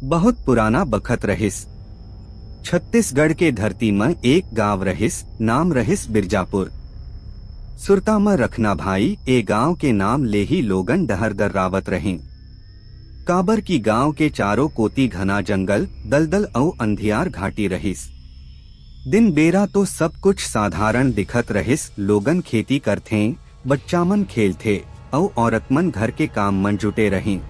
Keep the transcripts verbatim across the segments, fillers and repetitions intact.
बहुत पुराना बखत रहिस। छत्तीसगढ़ के धरती म एक गांव रहिस, नाम रहिस बिरजापुर। सुरता म रखना भाई, ए गांव के नाम ले ही लोगन डहर डर्रावत रहिन। काबर कि गांव के चारों कोती घना जंगल, दलदल अउ अंधियार घाटी रहिस। दिन बेरा तो सब कुछ साधारण दिखत रहिस, लोगन खेती करथें, बच्चा मन खेलथे, अउ औरत मन घर के काम मन जुटे रहिन।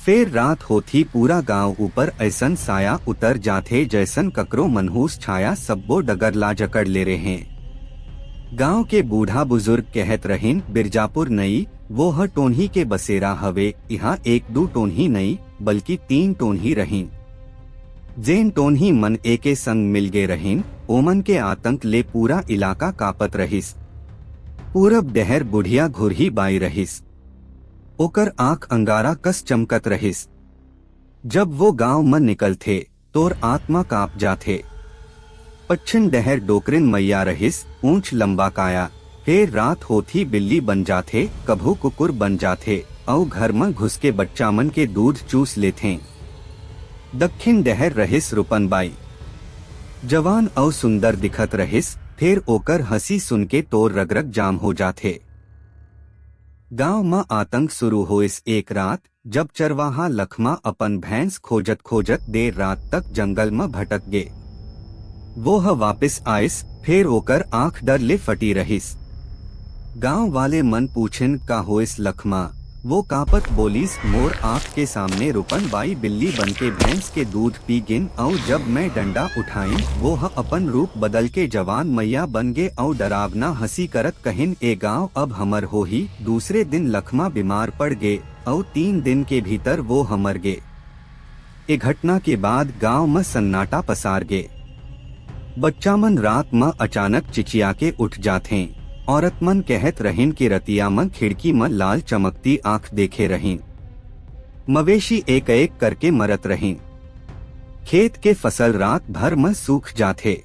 फेर रात होत ही पूरा गांव ऊपर अइसन साया उतर जाथे, जइसन ककरो मनहूस छाया सब्बो डगर ला जकड़ ले रहे। गांव के बूढ़ा बुजुर्ग कहत रहिन, "बिरजापुर नई, वो ह टोनही के बसेरा हवे, इहां एक दू टोनही नई, बल्कि तीन टोनही रहिन।" जेन टोनही मन एके संग मिल गे रहिन, ओमन के आतंक ले पूरा इलाका कांपत रहिस। पूरब डहर बुढ़िया घुरही बाई रहिस। ओकर आंख अंगारा कस चमकत रहिस। जब वो गांव म निकलथे, तोर आत्मा कांप जाथे। पच्छिम डहर डोकरिन मइया रहिस, ऊंच लंबा काया, फेर रात होत ही बिल्ली बन जाथे, कभू कुकुर बन जाथे, अउ घर म घुस के बच्चा मन के दूध चूस लेथें। दक्खिन डहर रहिस रूपन बाई। जवान अउ सुंदर दिखत रहिस, फेर ओकर हंसी सुन के तोर रग-रग जाम हो जाथे। गांव म आतंक शुरू होइस एक रात, जब चरवाहा लखमा अपन भैंस खोजत-खोजत देर रात तक जंगल म भटक गे। वो ह वापिस आइस, फेर ओकर आंख डर ले फटी रहिस। गांव वाले मन पूछिन, "का होइस लखमा?" वो कांपत बोलिस, "मोर आंख के सामने रूपन बाई बिल्ली बन के भैंस के दूध पी गिन, अउ जब मैं डंडा उठाइन, वो ह अपन रूप बदल के जवान मइया बन गे अउ डरावना हंसी करत कहिन, 'ए गांव अब हमर होही।'" दूसरे दिन लखमा बीमार पड़ गे, अउ तीन दिन के भीतर वो ह मर गे। ए घटना के बाद गांव म सन्नाटा पसार गे। बच्चा मन रात म अचानक चिचिया के उठ जाथें। औरत मन कहत रहिन कि रतिया म खिड़की म लाल चमकती आंख देखे रहिन। मवेशी एक-एक करके मरत रहिन। खेत के फसल रात भर म सूख जाथे।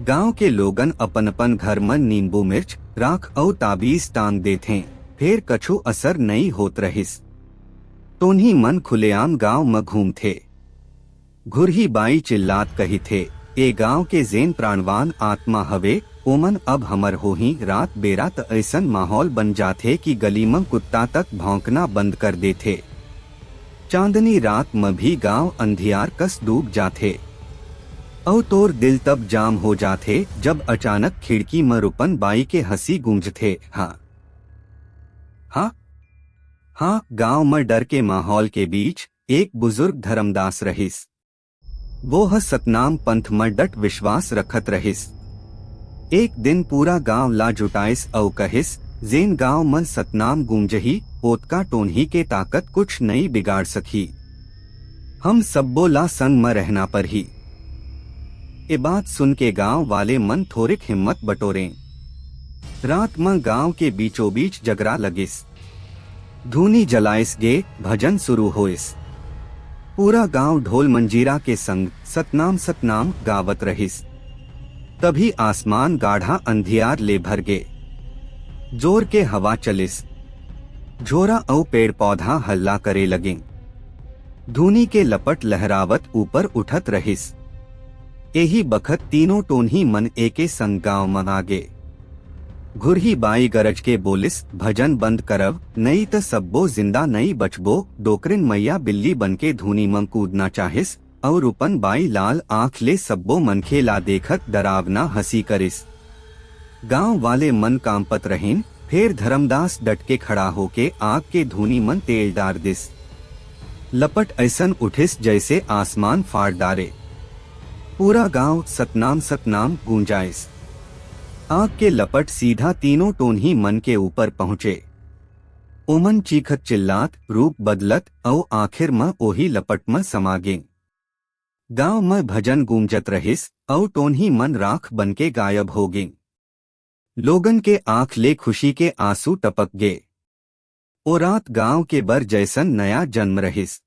गांव के लोगन अपन-अपन घर म नींबू मिर्च, राख अउ ताबीज टांग देथें, फेर कछु असर नइ होत रहिस। टोनही मन खुलेआम गांव म घूमथे। घुरही बाई चिल्लात कहिथे, "ए गांव के जेन प्राणवान आत्मा हवे, ओमन अब हमर होही।" रात बेरा त अइसन माहौल बन जाथे कि गली म कुत्ता तक भौंकना बंद कर देथे। चांदनी रात म भी गांव अंधियार कस डूब जाथे। अउ तोर दिल तब जाम हो जाथे, जब अचानक खिड़की म रूपन बाई के हंसी गूंजथे, "हां, हां, हां।" गांव म डर के माहौल के बीच एक बुजुर्ग धरमदास रहिस। वो ह सतनाम पंथ म डट विश्वास रखत रहिस। एक दिन पूरा गांव ला जुटाइस अउ कहिस, "जेन गांव म सतनाम गूंजही, ओतका टोनही के ताकत कुछ नइ बिगाड़ सकही। हम सब्बो ला संग म रहना परही।" ए बात सुन के गांव वाले मन थोरिक हिम्मत बटोरें। रात म गांव के बीचों-बीच जगरा लगिस। धूनी जलाइस गे, भजन शुरू होइस। पूरा गांव ढोल मंजीरा के संग "सतनाम सतनाम" गावत रहिस। तभी आसमान गाढ़ा अंधियार ले भर गे। जोर के हवा चलिस। झोरा अउ पेड़ पौधा हल्ला करे लगिन। धूनी के लपट लहरावत ऊपर उठत रहिस। एही बखत तीनों टोनही मन एके संग गांव म आ गे। घुरही बाई गरज के बोलिस, "भजन बंद करव, नइ त सब्बो जिंदा नइ बचबो।" डोकरिन मइया बिल्ली बन के धूनी म कूदना चाहिस, अउ रूपन बाई लाल आंख ले सब्बो मनखे ला देखत डरावना हंसी करिस। गांव वाले मन कांपत रहिन, फेर धरमदास डट के खड़ा होके आग के धूनी म तेल डार दिस। लपट अइसन उठिस, जइसे आसमान फाड़ डारे। पूरा गांव "सतनाम सतनाम" गूंजाइस। आग के लपट सीधा तीनों टोनही मन के ऊपर पहुंचे। ओमन चीखत चिल्लात, रूप बदलत, अउ आखिर म ओही लपट म समा गें। गांव म भजन गूंजत रहिस, अउ टोनही मन राख बन के गायब हो गें। लोगन के आंख ले खुशी के आंसू टपक गे। ओ रात गांव के बर जइसन नया जन्म रहिस।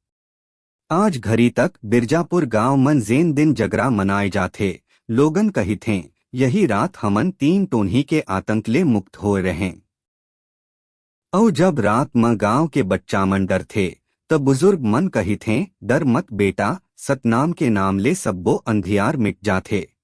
आज घरी तक बिरजापुर गांव म जेन दिन जगरा मनाए जाथे, लोगन कहिथें, "यही रात हमन तीन टोनही के आतंक ले मुक्त होए रहें।" अउ जब रात म गांव के बच्चा मन डरथे, त बुजुर्ग मन कहिथें, "डर मत बेटा, सतनाम के नाम ले सब्बो अंधियार मिट जाथे।"